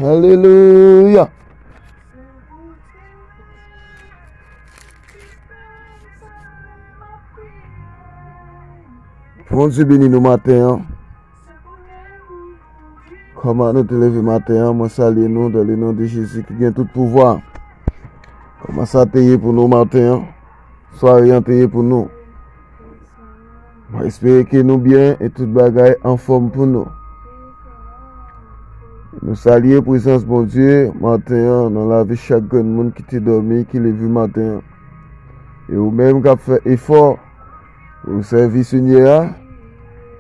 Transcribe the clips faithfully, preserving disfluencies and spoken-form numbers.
Alelouya. Bondye beni nou maten an. Kòman nou te leve maten an, mwen salye nou dans le nom de Jésus ki gen tout pouvwa. Kòman sa te ye pou nou maten an? Sware an te ye pou nou? Mwen espere ke nou byen e tout bagay anfòm pou nou. Nou salye prezans Bondye maten an nan lavi chak grenn moun ki te dòmi, ki leve maten an. E ou menm k ap fè efò pou w sèvi Senyè a,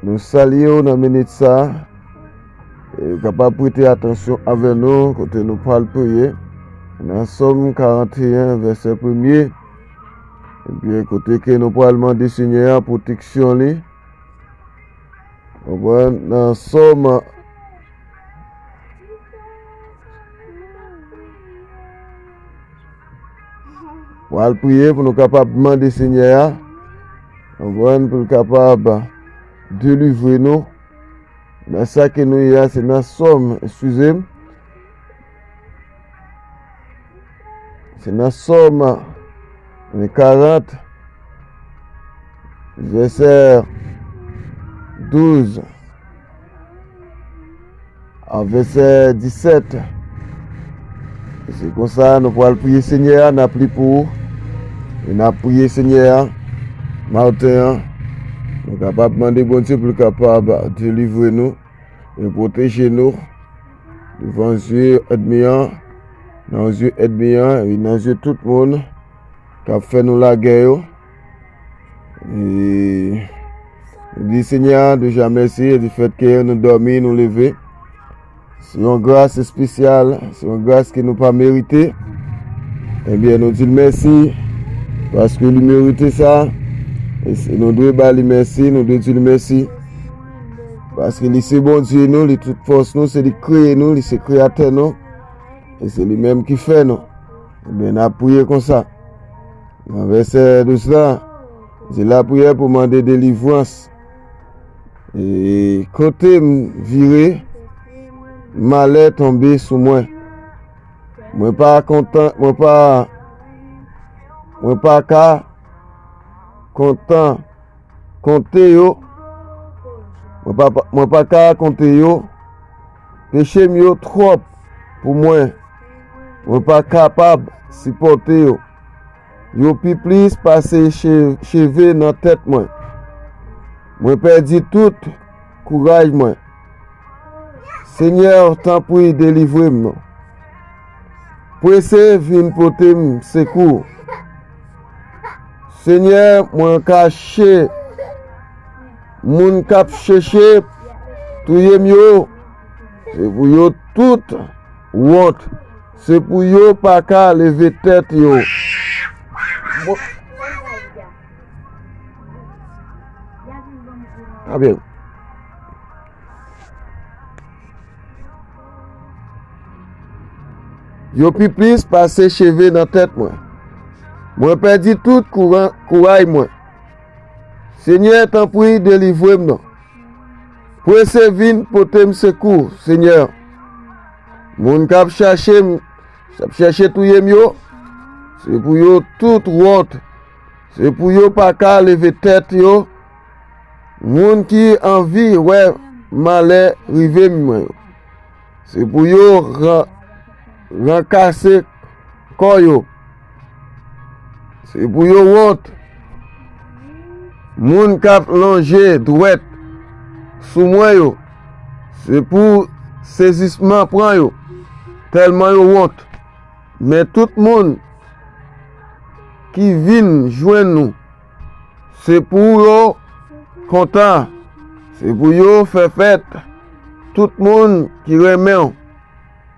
nou salye w nan minit sa a. E w kapab prete atansyon avè nou kote nou pral priye. Nan Sòm karannteyen, vèsè premye. Ebyen, kote ke nou pral mande Senyè a pwoteksyon li. Konprann? Nan Sòm, pral priye pou nou kapab mande Senyè a, konprann, pou l kapab delivre nou nan sa ke nou ye a, se nan Sòm, eskize m. Se nan Sòm, karant, vèsè douz a vèsè disèt. Se konsa, nou pral priye Senyè a, n ap li pou ou. E n ap priye Senyè a, maten an, nou kapab mande Bondye pou l kapab delivre nou e pwoteje nou devan zye ènmi an, nan zye ènmi an, e nan zye tout moun k ap fè nou lagè yo. E nou di Senyè a deja mèsi, e di fèt ke nou dòmi, nou leve. Se yon gras espesyal, se yon gras ke nou pa merite. Ebyen, nou di l mèsi, paske li merite sa, e se, nou dwe ba li mèsi, nou dwe di l mèsi. Paske li se Bondye nou, li tout fòs nou, se li k kreye nou, li se kreyatè nou, e se li menm ki fè nou. Ebyen, n ap priye konsa. Nan vèsè douz la, se lapriyè pou mande delivrans. E kote m vire, malè tonbe sou mwen. Mwen pa kontan, mwen pa, mwen pa ka kontan konte yo. Mwen pa, mwen pa ka konte yo. Peche m yo twòp pou mwen. Mwen pa kapab sipòte yo. Yo pi plis pase che-, cheve nan tèt mwen. Mwen pèdi tout kouraj mwen. Senyè, tanpri, delivre m non. Prese vin pote m sekou. Senyè, mwen kache. Moun k ap chèche touye m yo, se pou yo tout wont. Se pou yo pa ka leve tèt yo. Bon. Abyen. Yo pi plis pase cheve nan tèt mwen. Mwen pèdi tout kouran, kouray mwen. Senyè, tanpri, delivre m non. Prese vin pote m sekou, Senyè. Moun k ap chache m, k ap chache touye m yo, se pou yo tout wont. Se pou yo pa ka leve tèt yo. Moun ki anvi wè malè rive mwen yo, se pou yo ran-, rankase kò yo. Se pou yo wont. Moun k ap lonje dwèt sou mwen yo, se pou sezisman pran yo, tèlman yo wont. Men tout moun ki vin jwenn nou, se pou yo kontan, se pou yo fè fèt. Tout moun ki renmen w,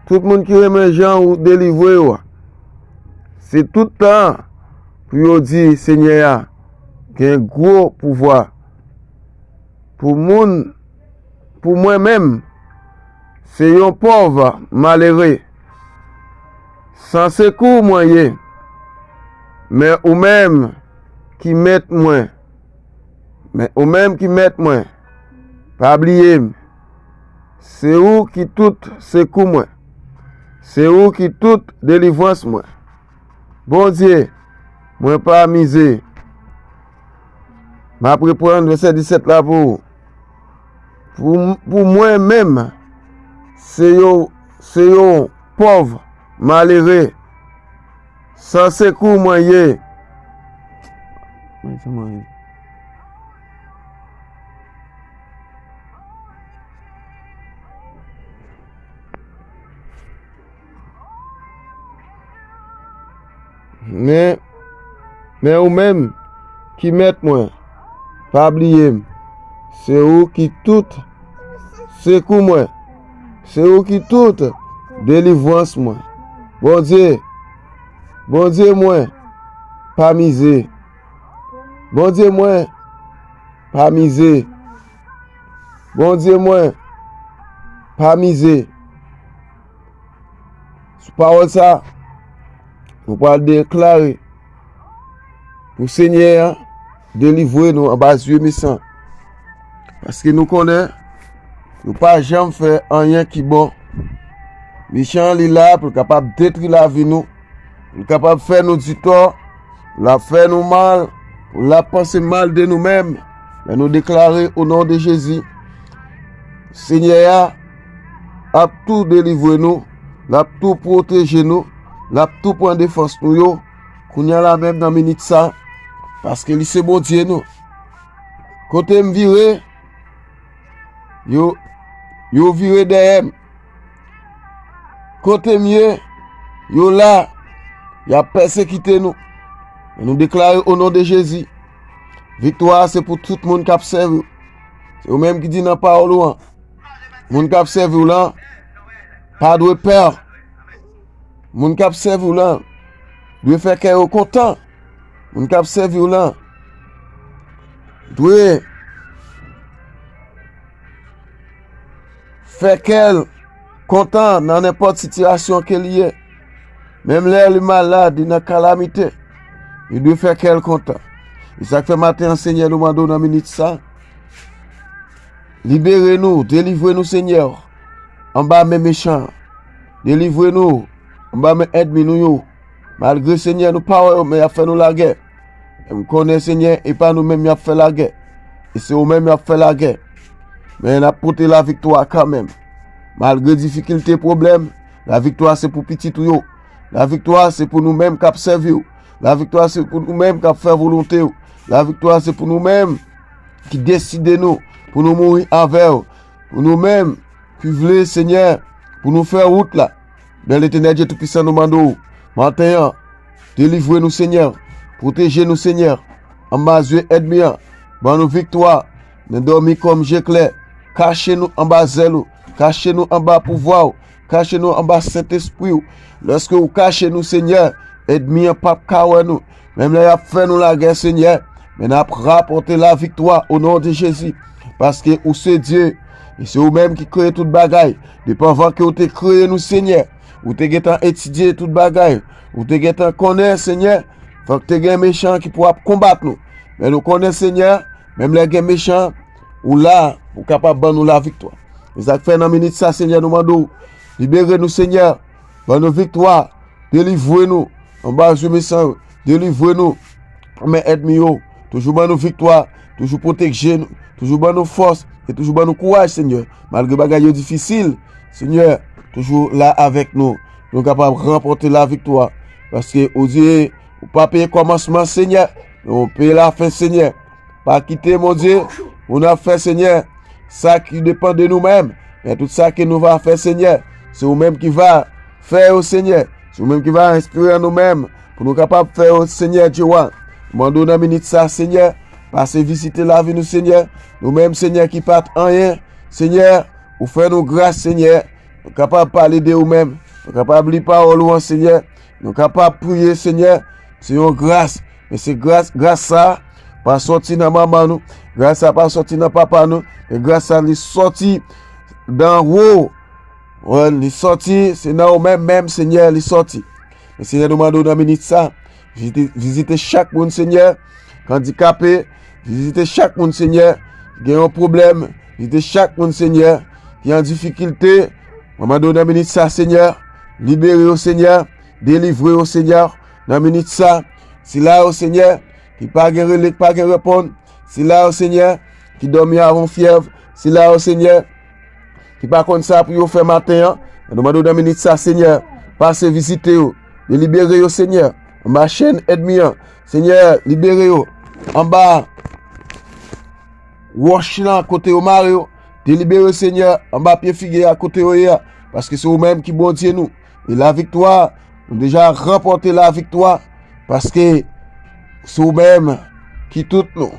tout moun ki renmen jan ou delivre yo a, se tout tan pou yo di Senyè a gen gwo pouvwa. Pou moun, pou mwen menm, se yon pòv malere. San sekou mwen ye, men ou menm ki mèt mwen, men ou menm ki mèt mwen, pa bliye m. Se ou ki tout sekou mwen, se ou ki tout delivrans mwen. Bondye, mwen pa mize. M ap reprann vèsè disèt la pou ou. Pou, pou mwen menm, se yon, se yon pòv malere, san sekou mwen ye. Men, men ou menm ki mèt mwen, pa bliye m. Se ou ki tout sekou mwen. Se ou ki tout delivrans mwen. Bondye, Bondye mwen, pa mize. Bondye mwen, pa mize. Bondye mwen, pa mize. Sou pawòl sa, nou pral deklare pou Senyè a delivre nou anba zye mechan. Paske nou konnen nou pa janm fè anyen ki bon. Mechan an, li la pou l kapab detwi lavi nou, pou l kapab fè nou di tò, pou l ap fè nou mal, pou l ap panse mal de nou menm. Men nou deklare o non de Jezi, Senyè a ap tou delivre nou, l ap tou pwoteje nou, l ap tou pran defans nou yo, kounye a la menm nan minit sa, paske li se Bondye nou. Kote m vire, yo, yo vire dèyè m. Kote m ye, yo la, y ap pèsekite nou. Men nou deklare o non de Jezi, viktwa a se pou tout moun k ap sèvi w. Se ou menm ki di nan pawòl ou an, moun k ap sèvi w lan pa dwe pè. Moun k ap sèvi w lan dwe fè kè yo kontan. Moun k ap sèvi w lan dwe fè kè l kontan nan nenpòt sitiyasyon ke li ye. Menm lè li malad, li nan kalamite, li dwe fè kè l kontan. E sa k fè maten an, Senyè, nou mande w nan minit sa, libere nou, delivre nou, Senyè, anba men mechan an. Delivre nou anba men ènmi nou yo. Malgre, Senyè, nou pa wè yo, men y ap fè nou lagè. E m konnen, Senyè, e pa nou menm y ap fè lagè. E se ou menm y ap fè lagè. Men n ap pote laviktwa kanmenm. Malgre difikilte, pwoblèm, laviktwa se pou pitit ou yo. Laviktwa se pou nou menm k ap sèvi w. Laviktwa se pou nou menm k ap fè volonte w. Laviktwa se pou nou menm ki deside nou pou nou mouri avè w. Pou nou menm ki vle, Senyè, pou nou fè wout la. Bèl Etènèl Dye Toupisan, nou mande w maten an, delivre nou, Senyè. Pwoteje nou, Senyè, anba zye ènmi an. Ban nou viktwa. Nou dòmi kòm je klè. Kache nou anba zèl ou. Kache nou anba pouvwa w. Kache nou anba Sentespri w. Lèske ou kache nou, Senyè, ènmi an p ap ka wè nou. Menm lè y ap fè nou lagè, Senyè, men n ap rapòte laviktwa o non de Jezi. Paske ou se Dye, e se ou menm ki kreye tout bagay. Depi anvan ke ou te kreye nou, Senyè, ou te gentan etidye tout bagay. Ou te gentan konnen, Senyè, fòk te gen mechan ki pou ap konbat nou. Men nou konnen, Senyè, menm lè gen mechan, ou la pou kapab ban nou laviktwa. E sa k fè nan minit sa, Senyè, nou mande w, libere nou, Senyè, ban nou viktwa, delivre nou anba zye mechan yo, delivre nou nan men ènmi yo. Toujou ban nou viktwa, toujou pwoteje nou, toujou ban nou fòs e toujou ban nou kouraj, Senyè. Malgre bagay yo difisil, Senyè, toujou la avèk nou. Nou kapab ranpòte laviktwa. Paske ou di, ou pa peye kòmansman, Senyè, men ou peye lafen, Senyè. Pa kite, Bondye, pou n ap fè, Senyè, sa ki depann de nou menm. Men tout sa ke nou va fè, Senyè, se ou menm ki va fè yo, Senyè. Se ou menm ki va enspire an nou menm pou nou kapab fè yo, Senyè Dye wa. Mande w nan minit sa, Senyè, pase vizite lavi nou, Senyè. Nou menm, Senyè, ki pa t anyen, Senyè, ou fè nou gras, Senyè. Nou kapab pale de ou menm. Nou kapab li pawòl ou an, Senyè. Nou kapab priye, Senyè. Se yon gras. Men se gras, gras sa pa sòti nan manman nou. Gras sa pa sòti nan papa nou. Men gras sa, li sòti danwo. Wi, li sòti, se nan ou menm menm, Senyè, li sòti. Men Senyè, nou mande w nan minit sa, vizite, vizite chak moun, Senyè, ki andikape, vizite chak moun, Senyè, ki gen yon pwoblèm, vizite chak moun, Senyè, ki an difikilte. Mwen mande w nan minit sa, Senyè, libere yo, Senyè, delivre yo, Senyè, nan minit sa. Sila yo, Senyè, ki pa gen rele, ki pa gen reponn. Sila yo, Senyè, ki dòmi avè yon fyèv. Sila yo, Senyè, ki pa konn sa pou yo fè maten an. Nou mande w nan minit sa, Senyè, pase vizite yo. Delibere yo, Senyè, anba chèn ènmi an. Senyè, libere yo anba wòch lan kote yo mare yo. Delibere yo, Senyè, anba pye figi a kote yo ye a. Paske se ou menm ki Bondye nou. E laviktwa, nou deja ranpòte laviktwa. Paske se ou menm ki tout nou.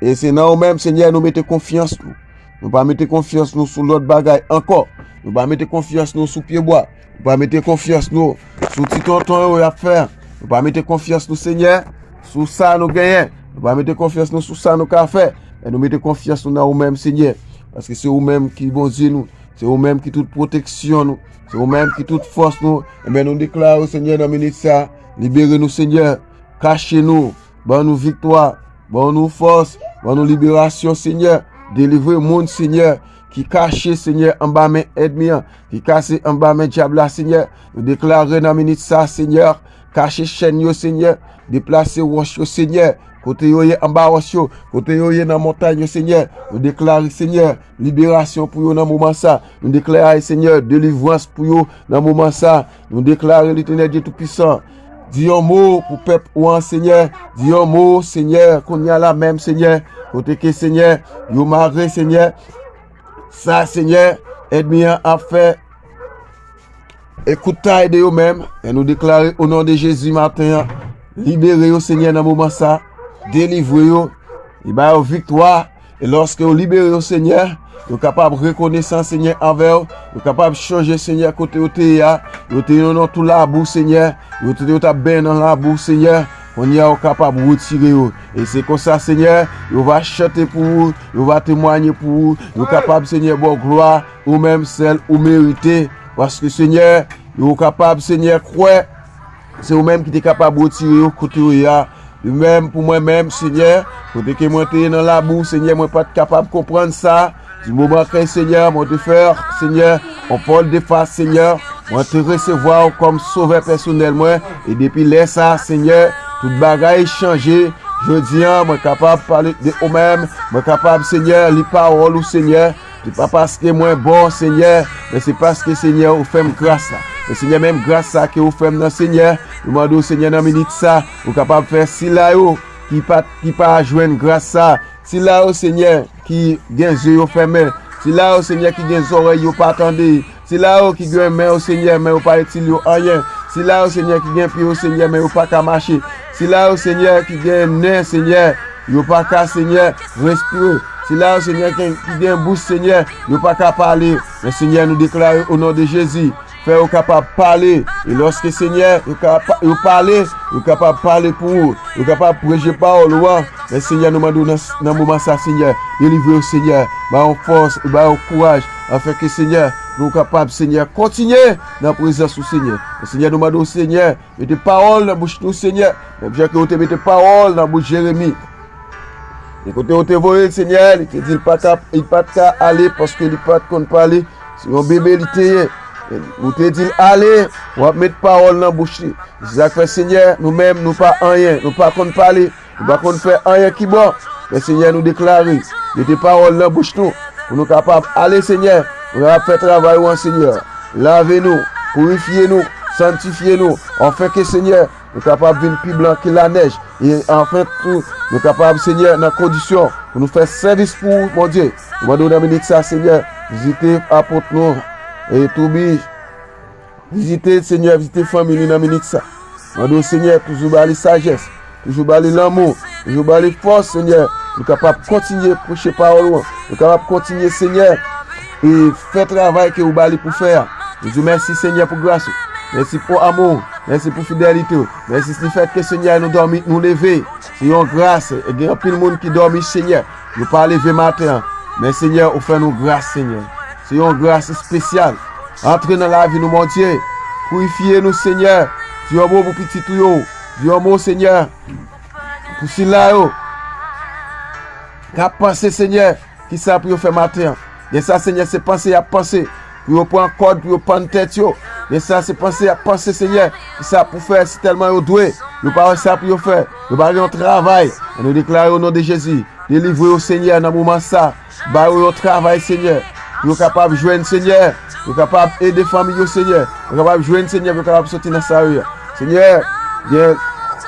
E se nan ou menm, Senyè, nou mete konfyans nou. Nou pa mete konfyans nou sou lòt bagay ankò. Nou pa mete konfyans nou sou pyebwa. Nou pa mete konfyans nou sou ti tonton yo y ap fè. Nou pa mete konfyans nou, Senyè, sou sa nou genyen. Nou pa mete konfyans nou sou sa nou ka fè. Men nou mete konfyans nou nan ou menm, Senyè. Paske se ou menm ki Bondye nou. Se ou menm ki tout pwoteksyon nou. Se ou menm ki tout fòs nou. Enben, nou deklare, Senyè, nan minit sa, libere nou, Senyè. Kache nou. Ban nou viktwa. Ban nou fòs. Ban nou liberasyon, Senyè. Delivre moun, Senyè, ki kache, Senyè, anba men ènmi an, ki kache anba men dyab la, Senyè. Nou deklare nan minit sa, Senyè, kache chèn yo, Senyè. Deplase wòch yo, Senyè. Kote yo ye anba wòch yo, kote yo ye nan montay yo, Senyè. Nou deklare, Senyè, liberasyon pou yo nan moman sa. Nou deklare, Senyè, delivrans pou yo nan moman sa. Nou deklare, Letènèl Dye Toupisan, di yon mo pou pèp ou an, Senyè. Di yon mo, Senyè, kounye a la menm, Senyè. Kote ke, Senyè, yo mare, Senyè. Sa, Senyè, ènmi an ap fè ekoutay de yo menm. Men nou deklare, o non de Jezi, maten an, libere yo, Senyè, nan moman sa. Delivre yo. E ba yo viktwa. E lòske yo libere yo, Senyè, yo kapab rekonesan, Senyè, anvè w. Yo kapab chonje, Senyè, kote yo te ye a. Yo te nan, nan tou labou, Senyè. Yo te, yo t ap benyen nan labou, Senyè. Kounye a, yo kapab retire yo. E se konsa, Senyè, yo va chante pou ou, yo va temwaye pou ou. Yo kapab, Senyè, ba w glwa, ou menm sèl ou merite. Paske, Senyè, yo kapab, Senyè, kwè se ou menm ki te kapab retire yo kote yo ye a. De menm pou mwen menm, Senyè, kote ke mwen te ye nan labou, Senyè, mwen pa t kapab konprann sa. Di moman ke, Senyè, mwen te fè, Senyè, yon vòl de fas, Senyè, mwen te resevwa w kòm sovè pèsonèl mwen. E depi lè sa, Senyè, tout bagay chanje. Jodi an, mwen kapab pale de ou menm. Mwen kapab, Senyè, li pawòl ou, Senyè. Se pa paske mwen bon, Senyè, men se paske, Senyè, ou fè m gras la. Men, Senyè, menm gras sa ke ou fè m nan, Senyè, nou mande w, Senyè, nan minit sa, ou kapab fè sila yo ki pa, ki pa jwenn gras sa, sila yo, Senyè, ki gen zye yo fèmen, sila yo, Senyè, ki gen zòrèy yo pa tande, sila yo ki gen men yo, Senyè, men yo pa itil yo anyen, sila yo, Senyè, ki gen pye yo, Senyè, men yo pa ka mache, sila yo, Senyè, ki gen nen, Senyè, yo pa ka, Senyè, respire. Sila yo, Senyè, ki, ki gen bouch, Senyè, yo pa ka pale. Men, Senyè, nou deklare o non de Jezi, fè yo kapab pale. E lòske, Senyè, yo, ka, yo pale, yo kapab pale pou ou. Yo kapab preche pawòl ou an. Men, Senyè, nou mande w nan, nan moman sa, Senyè, delivre yo, Senyè. Ba yo fòs, ba yo kouraj. Afenke, Senyè, nou kapab, Senyè, kontinye nan prezans ou, Senyè. Men, Senyè, nou mande w, Senyè, mete pawòl nan bouch nou, Senyè. Menm jan ke ou te mete pawòl nan bouch Jeremi. E kote ou te voye l, Senyè, li te di l pa ka, li pa t ka ale paske li pa t konn pale. Se yon bebe li te ye. Ou te di l ale, w ap met pawòl nan bouch li. Se sa k fè, Senyè, nou menm, nou pa anyen, nou pa konn pale. Nou pa konn fè anyen ki bon. Men Senyè, nou deklare, mete pawòl nan bouch nou, pou nou kapab ale, Senyè. Nou kapab fè travay ou an, Senyè. Lave nou, pirifye nou, sanntifye nou, afenke, Senyè, nou kapab vin pi blan ke lanèj. E anfen tou, nou kapab, Senyè, nan kondisyon pou nou fè sèvis pou ou, Bondye. Nou mande w nan minit sa, Senyè, vizite apot nou, e Toubi, vizite, Senyè, vizite fanmi li nan minit sa. Mande w, Senyè, toujou ba li sajès, toujou ba li lanmou, toujou ba li fòs, Senyè, pou l kapab kontinye preche pawòl ou an, pou l kapab kontinye, Senyè, e fè travay ke ou ba li pou fè a. Nou di w mèsi, Senyè, pou gras ou. Mèsi pou amou w. Mèsi pou fidelite w. Mèsi di fèt ke, Senyè, nou dòmi, nou leve. Se yon gras. E gen anpil moun ki dòmi, Senyè. Yo pa leve maten an. Men, Senyè, ou fè nou gras, Senyè. Se yon gras espesyal. Antre nan lavi nou, Bondye. Pirifye nou, Senyè. Di yon mo pou pitit ou yo. Di yon mo, Senyè, pou sila yo k ap panse, Senyè, kisa pou yo fè maten an. Gen sa, Senyè, se panse y ap panse pou yo pran kòd, pou yo pann tèt yo. Gen sa, se panse y ap panse, Senyè, kisa pou fè, si tèlman yo dwe, yo pa wè sa pou yo fè, yo pa gen yon travay. Ann nou deklare o non de Jezi, delivre yo, Senyè, nan moman sa. Ba yo yon travay, Senyè, pou yo kapab jwenn, Senyè, pou yo kapab ede fanmi yo, Senyè, pou yo kapab jwenn, Senyè, pou yo kapab soti nan sa yo ye a. Senyè, gen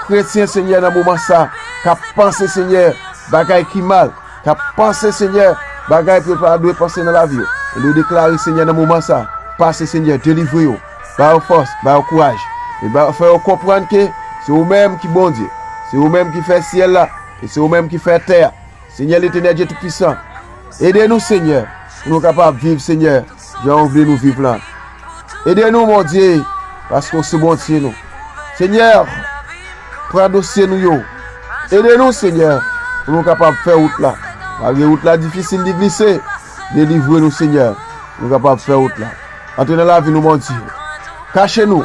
kretyen, Senyè, nan moman sa, k ap panse, Senyè, bagay ki mal, k ap panse, Senyè, bagay pou yo pa dwe panse nan lavi yo. E nou deklare, Senyè, nan moman sa, pase, Senyè, delivre yo, ba yo fòs, ba yo kouraj, e ba, fè yo konprann ke se ou menm ki Bondye, se ou menm ki fè syèl la, e se ou menm ki fè tè a. Senyè Letènèl Dye Toupisan, ede nou, Senyè, pou nou kapab viv, Senyè, jan ou vle nou viv la. Ede nou, Bondye, paske ou se Bondye nou. Senyè, pran dosye nou yo. Ede nou, Senyè, pou nou kapab fè wout la. Malgre wout la difisil, li glise, delivre nou, Senyè, pou nou kapab fè wout la. Antre nan lavi nou, Bondye. Kache nou.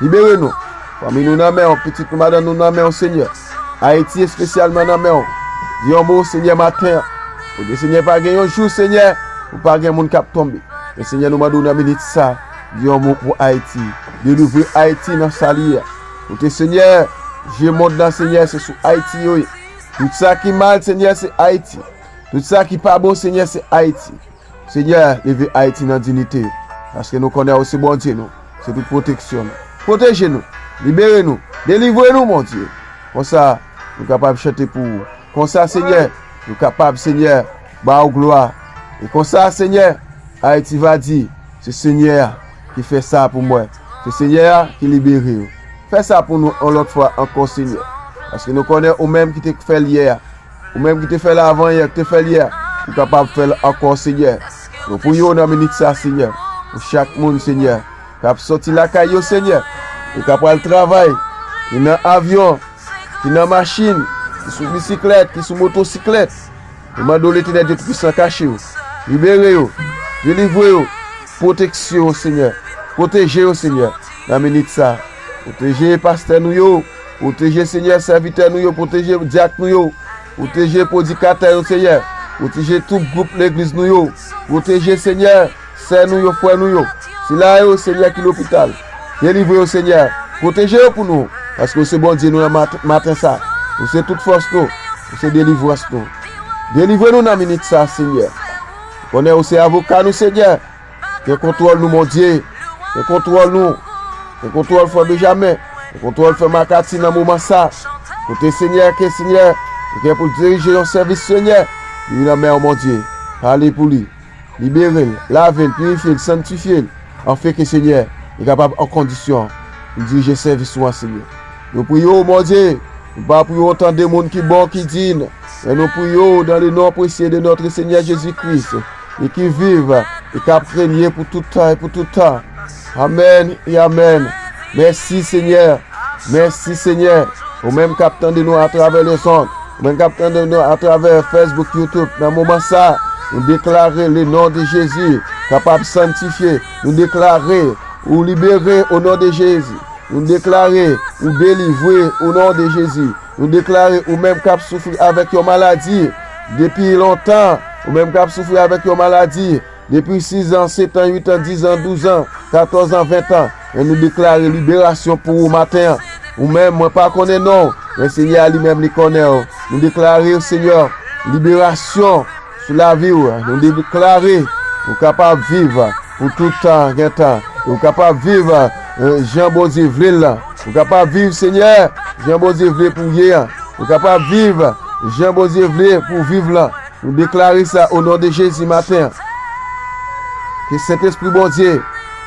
Libere nou. Fanmi nou nan men w, pitit nou, madanm nou nan men w, Senyè. Ayiti espesyalman nan men w. Di yon mo, Senyè, maten an. Kote, Senyè, pa gen yon jou, Senyè, pou pa gen moun k ap tonbe. Men, Senyè, nou mande w nan minit sa, di yon mo pou Ayiti. Delivre Ayiti nan sa li ye a. Kote, Senyè, je mond lan, Senyè, se sou Ayiti yo ye. Tout sa ki mal, Senyè, se Ayiti. Tout sa ki pa bon, Senyè, se Ayiti. Senyè, leve Ayiti nan diyite, paske nou konnen ou se Bondye nou, se tout pwoteksyon nou. Pwoteje nou, libere nou, delivre nou, Bondye. Konsa, nou kapab chante pou ou. Konsa, Senyè, nou kapab, Senyè, ba ou glwa. E konsa, Senyè, Ayiti va di, se Senyè a ki fè sa pou mwen. Se Senyè a ki libere yo. Fè sa pou nou yon lòt fwa ankò, Senyè. Paske nou konnen ou menm ki te fè l yè a. Ou menm ki te fè l avanyè, ki te fè l yè, ou kapab fè l ankò, Senyè. Nou priye w nan minit sa, Senyè, pou chak moun, Senyè, k ap soti lakay yo, Senyè, e k ap pral travay, ki nan avyon, ki nan machin, ki sou bisiklèt, ki sou motosiklèt. Nou mande w, Letènèl Dye Toupisan, kache yo, libere yo, delivre yo, pwoteksyon, Senyè, pwoteje yo, Senyè, nan minit sa. Pwoteje pastè nou yo, pwoteje, Senyè, sèvitè nou yo, pwoteje dyak nou yo, pwoteje predikatè yo, Senyè, pwoteje tout gwoup legliz nou yo, pwoteje, Senyè, sè nou yo, frè nou yo, sila yo, Senyè, ki lopital, delivre yo, Senyè, pwoteje yo pou nou, paske ou se Bondye nou nan mat-, maten sa, ou se tout fòs nou, ou se delivrans nou. Delivre nou nan minit sa, Senyè. Konnen ou se avoka nou, Senyè. Gen kontwòl nou, Bondye. Gen kontwòl nou. Gen kontwòl frè Benjamen. Gen kontwòl frè Makati nan moman sa. Kote Senyè ke Senyè, ou gen pou dirije yon sèvis, Senyè. Li nan men w, Bondye. Pale pou li. Libere l, lave l, pirifye l, sanntifye l. Anfen ke Senyè, li kapab an kondisyon pou dirije sèvis ou an, Senyè. Nou priye w, Bondye. Nou pa priye w an tan de moun ki bon, ki diy, men nou priye w dans le nom précieux de notre Seigneur Jésus-Christ, et qui vive, et qui a régné pour tout temps et pour tout temps. Amèn et amèn. Mèsi, Senyè. Mèsi, Senyè. Ou menm k ap tande nou atravè lèzond, ou menm k ap tande nou atravè Facebook, YouTube, nan moman sa, nou deklare le non de Jezi kapab sanntifye. Nou deklare ou libere o non de Jezi. Nou deklare ou delivre o non de Jezi. Nou deklare ou menm k ap soufri avèk yon maladi depi lontan, ou menm k ap soufri avèk yon maladi depi sis an, set an, uit an, diz an, douz an, katòz an, ven an, men nou deklare liberasyon pou ou maten an. Ou menm, mwen pa konnen non w, men Senyè a li menm li konnen w. Nou deklare, Senyè, liberasyon sou lavi w. Nou deklare ou kapab viv pou tout tan gen tan. Ou kapab viv, eh, jan Bondye vle l lan. Ou kapab viv, Senyè, jan Bondye vle pou w ye an. Ou kapab viv jan Bondye vle pou w viv lan. Nou deklare sa o non de Jezi maten an. Ke Sentespri Bondye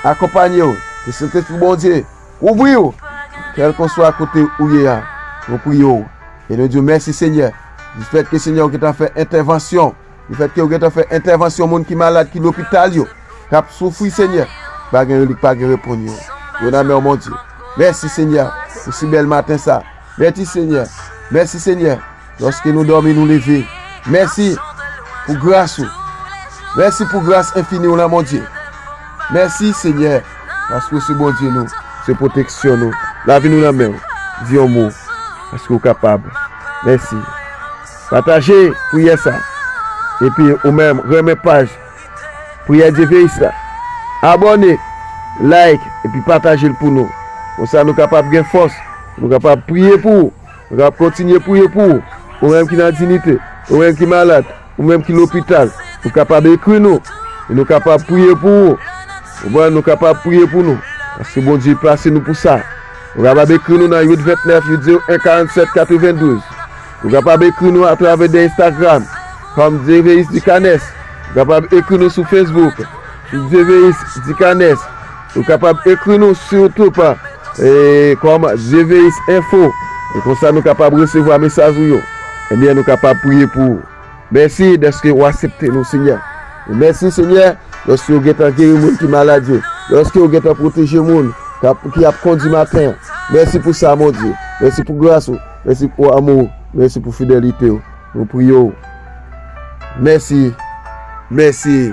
akonpanye w. Ke Sentespri Bondye kouvri w. Kèlkeswa kote ou ye a, nou priye w. E nou di w mèsi, Senyè. Difèt ke, Senyè, ou gentan fè entèvansyon. Difèt ke ou gentan fè entèvansyon moun ki malad, ki lopital yo, k ap soufri, Senyè. Pa gen relik, pa gen reponn yo. Yo nan men w, Bondye. Mèsi, Senyè, pou si bèl maten sa. Mèsi, Senyè. Mèsi, Senyè. Lòske nou dòmi, nou leve. Mèsi pou gras ou. Mèsi pou gras enfini w lan, Bondye. Mèsi, Senyè, paske w se Bondye nou, se pwoteksyon nou. Lavi nou nan men w. Di yon mo. Paske w kapab. Mèsi. Pataje priyè sa. Epi ou menm, renmen paj Priyè Dye Veyis la. Abòne, like, epi pataje l pou nou. Konsa nou kapab gen fòs. Nou kapab priye pou ou. Nou kapab kontinye priye pou ou. Ou menm ki nan dinite. Ou menm ki malad. Ou menm ki lopital. Nou kapab ekri nou. E nou kapab priye pou ou. Ou konprann? Nou kapab priye pou nou. Paske Bondye plase nou pou sa. Ou kapab ekri nou nan uit vennèf uit zewo en karannsèt katrevendouz. Ou kapab ekri nou atravè de Instagram, kòm Dye Veyis Dicanes. Ou kapab ekri nou sou Facebook, sou Dye Veyis Dicanes. Ou kapab ekri nou sou YouTube, e, kòm Dye Veyis Enfo. E konsa nou kapab resevwa mesaj ou yo. Ebyen, nou kapab priye pou ou. Mèsi dèske w aksepte nou, Senyè. E mèsi, Senyè, dèske w gentan geri moun ki malad yo. Dèske w gentan pwoteje moun k ap, ki ap kondi maten an. Mèsi pou sa, Bondye. Mèsi pou gras ou. Mèsi pou amou ou. Mèsi pou fidelite w. Nou priye w. Mèsi. Mèsi.